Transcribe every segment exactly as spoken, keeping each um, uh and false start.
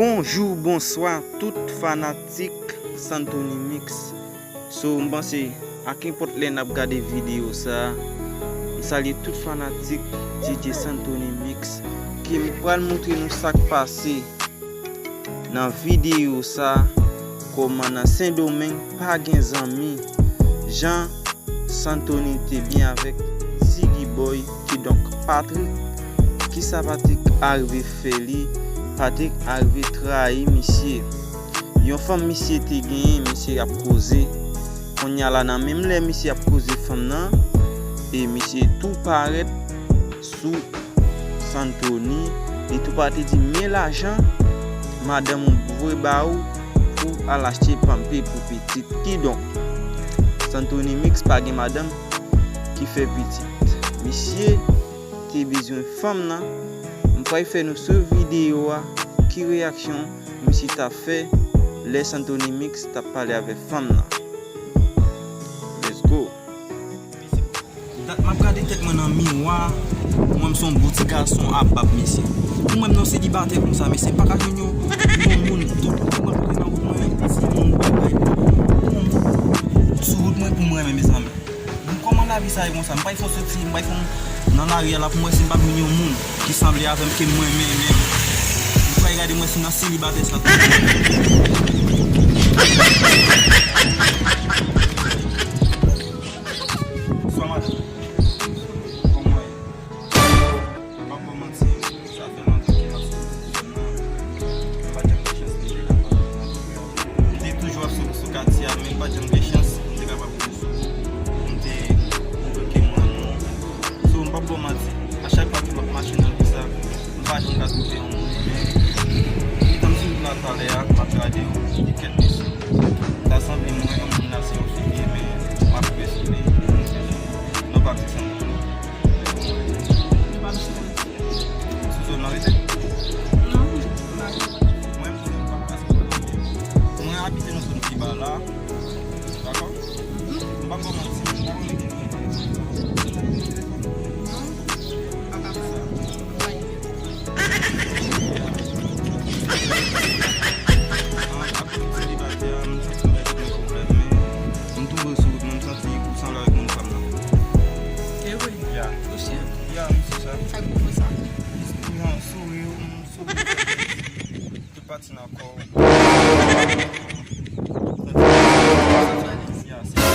Bonjou, bonswa tout fanatik Santony Mix. So, m panse, a kenpòt lè n ap gade videyo sa a, m salye tout fanatik D J Santony Mix, ke m pral montre nou sa k pase nan videyo sa a, kòman nan Sendomeng pa gen zanmi, jan Santony te byen avèk Ziggy Boy, kidonk Patrick. Kisa Patrick arive fè li? Patrick arive trayi misye. Yon fanm misye te genyen, misye ap koze. Kounye a la, nan menm lè misye ap koze fanm nan, e misye tou parèt sou Santony, li tou parèt, li di, "Men lajan madanm ou voye ba ou pou al achte panpe pou pitit." Kidonk, Santony Mix pa gen madanm ki fè pitit. Misye te bezwen fanm nan. M pral fè nou swiv videyo a, ki reyaksyon misye t ap fè lè Santony Mix t ap pale avèk fanm nan. Let's go. Dat m ap gade tèt mwen nan miwa, mwen m se yon bon ti gason ap bab mesye. Pou mwen m nan selibatè konsa, mesye m pa ka jwenn yon, yon moun, tout moun mwen kote nan wout mwen, ti moun bagay. Yon moun sou wout mwen pou mwen renmen, mezanmi. Bon, kòman lavi sa ye konsa? M pral fè yon soti, m pral fè yon nan lari a la pou m wè si m pa jwenn yon moun ki sanble avè m, ke mwen renmen, men m pral gade m wè si m nan selibatè sa tou. Bonswa, madanm. Kòman w ye? M p ap ba w manti, sa fè lontan ke m ap sou zòn nan. M pa t janm gen chans rive la. M te toujou ap sou, sou katye a, men m pa t janm gen chans pou m te kapab rive sou ou, pou m te montre ke m renmen w. So, m p ap ba w manti, a chak fwa ke m ap mache nan ri sa, m pa janm ka twouve yon moun, men gentan m sou wout la talè a, m ap gade w, m di kèt mesye. Ta sanble mwen, yon moun la se yon figi, men m ap rive sou li. Non, pa ti sanble. Sou zòn nan rete? Non, m pa rete. Mwen, m konnen m pa pase pa la. Mwen abite nan zòn pi ba la. Dakò? M p ap ba w manti, m pa konnen ki. Non, m pa ka pase. An, akoz m selibatè a, m santi m gen pwoblèm, men m twouve w sou wout mwen, m santi ou sanble avèk moun fanm nan. E vre? Ya. Ou si? Ya, m si sa. Sa k pou fè sa? Jan w souri, m souri, tout pati nan kò w. Ya, se sa.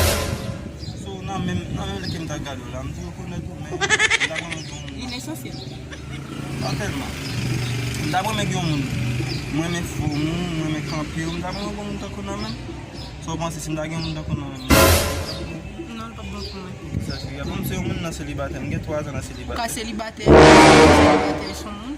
So, nan menm, nan menm lè ke m ta gade w la, m di rekonèt ou, men m ta renmen gen yon moun. Inesansyèl. Pa tèlman. M ta renmen gen yon moun. Mwen renmen fòm ou, mwen renmen kanpe w, m ta renmen gen yon moun tankou w nan men m. Sa w panse si m ta gen yon moun tankou w nan men m? Non, l p ap bon pou mwen. Sa se, bon, m se yon moun nan selibatè, m gen twa zan nan selibatè. Ou ka selibatè, selibatè, se yon moun?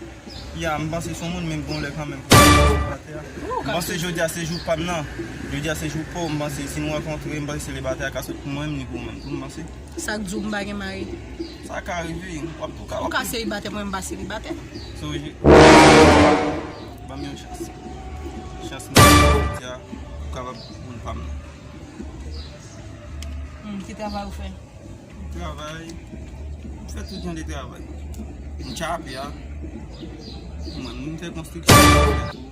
Ya, m panse se yon moun, men m gon lè kanmenm pou m selibatè a. M panse jodi a se jou pa m nan. Jodi a se jou pa w, m panse si nou rankontre, m panse selibatè a ka sot pou mwen menm, ni pou ou menm tou, m panse. Sa k di w m pa gen mari? Sa ka rive, w ap tou ka. Ou ka selibatè, mwen m pa selibatè. So, je, ban m yon chans. Chans mwen, jodi a, ou kapab moun pa m nan. Hmm, ki travay ou fè? Travay, m fè tout jan de travay. M tchape a. Mwen, m fè konstriksyon, m fè tou.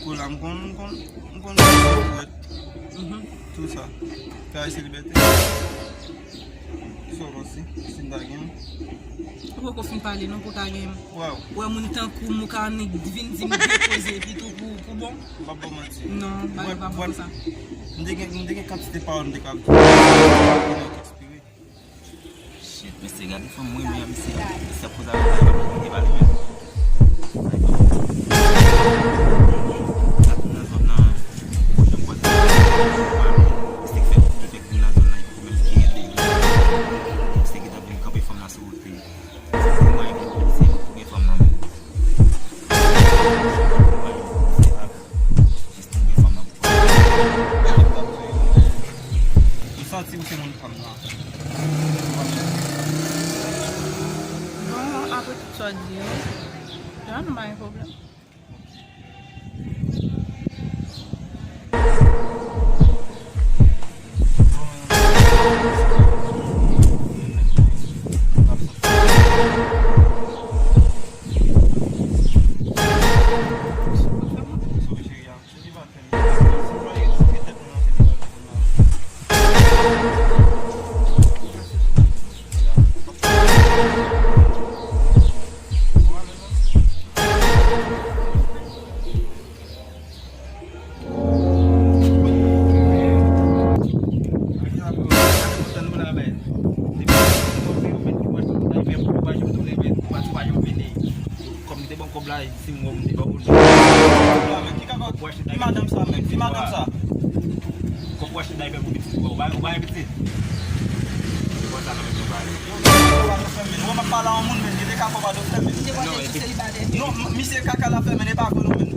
Kou la, m konn, m konn, m konn fè tou sa. Travay selibatè. Sa w panse, si m ta gen? Ou poko fin pale non, pou ka gen. Wè moun tankou m, ou ka annik vin di m depoze epi tou pou, pou bon? M p ap ba w manti. Non, bagay pa bon konsa. M te gen, m te gen kantite pawòl m te ka di. Shit, mesye, gade fanm mwen, men misye, misye ap poze avèk mwen, mwen te pale menm. Sa vin nan zòn nan, pwochèn fwa, misye k fè, ki fè vin nan zòn nan, epi menm ki rete. Misye gentan vin kanpe fanm nan sou wout li. Mwen, misye, pou gen fanm nan menm. Jis tonbe fanm nan pou fanm. Ou santi ou se moun fanm nan. Bon, apre tout sa w di yo, ya, nou pa gen pwoblèm. Kòm li te ban kòb la, si m wè m te ba ou l. Ki madanm sa menm? Ki madanm sa? Kòb w achte daypè pou pitit ou, ou pa gen pitit? Ou konn sa nan menm yon bagay. Yo, yo pa nou fè menm. Ou wè m ap pale a yon moun menm, li te ka kòb a nou fè menm. Non, misye kaka la fè menm, e pa vre non menm.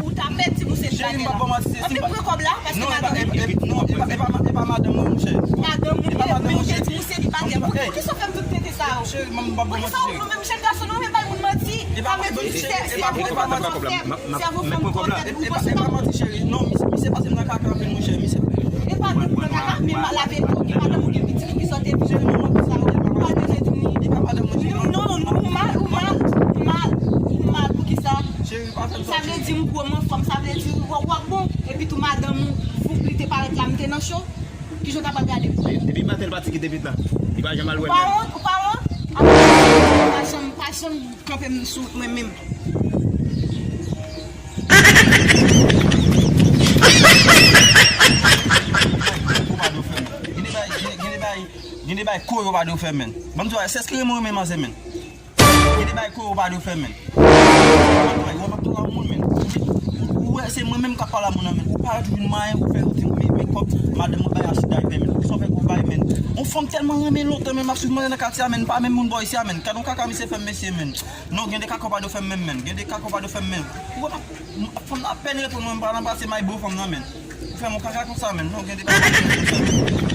Ou ta pèdi pou se. Cheri, m pa ban manti, se. Anpi pran kòb la, paske madanm. Non, e pa, e pa, non, e pa, e pa, e pa madanm mwen, monchè. Madanm ou, e pa madanm mwen, cheri. Ou te di ou selibatè. Poukisa w fè m tout tete sa yo? Cheri, m pa ban manti, cheri. Poukisa ou menm jèn gason nou, men bay moun manti? Sa vle di se, se yon fanm. Sèvo fanm twò fèt pou panse pa manti, cheri. Non, misye, misye pase m nan kaka anpil, monchè, misye. E pa nou nan kaka, men laverite, ou gen madanm, ou gen pitit, ou ki sòti epi cheri, manman sa yo, ou pa bezwen di m li. E pa madanm mwen, cheri. Non, non, non, ou mal, ou mal, ou mal, ou mal, poukisa? Cheri, pa fè m sa, cheri. Sa vle di m pran m anfòm, sa vle di w, w ap bon, epi tou madanm ou, fou li te parèt la, m te nan cho. Kijan w ta pral gade m? Depi maten l pati kite pitit la. Li pa janm al wè l menm. Ou pa wont, ou pa wont? Apa, pa janm, pa janm kanpe m sou mwen menm. Gen de bagay, gen, gen de bagay, gen de bagay koyo pa dwe fè menm. Ban m di w, se eskire mwen renmen manzè menm. Gen de bagay koyo pa dwe fè menm. Ban m di w, w ap pale a moun menm. Ou, ou wè se mwen menm k ap pale a moun nan menm. Ou parèt ou vin manyen, ou fè ou di men, men kòb madanm ou bay achte daypè menm. Poukisa w fè pou bay menm? Yon fanm tèlman renmen lontan menm ap swiv manzè nan katye a menm, pa menm moun bò isi a menm. Gad yon kaka misye fè m mesye menm. Non, gen de kaka w pa dwe fè m menm, menm. Gen de kaka w pa dwe fè m menm. Ou wè m ap, m ap fanm nan apèn reponn mwen, m pa nan pase may bo fanm nan menm. Ou fè m yon kaka konsa menm. Non, gen de kaka w pa dwe fè m menm.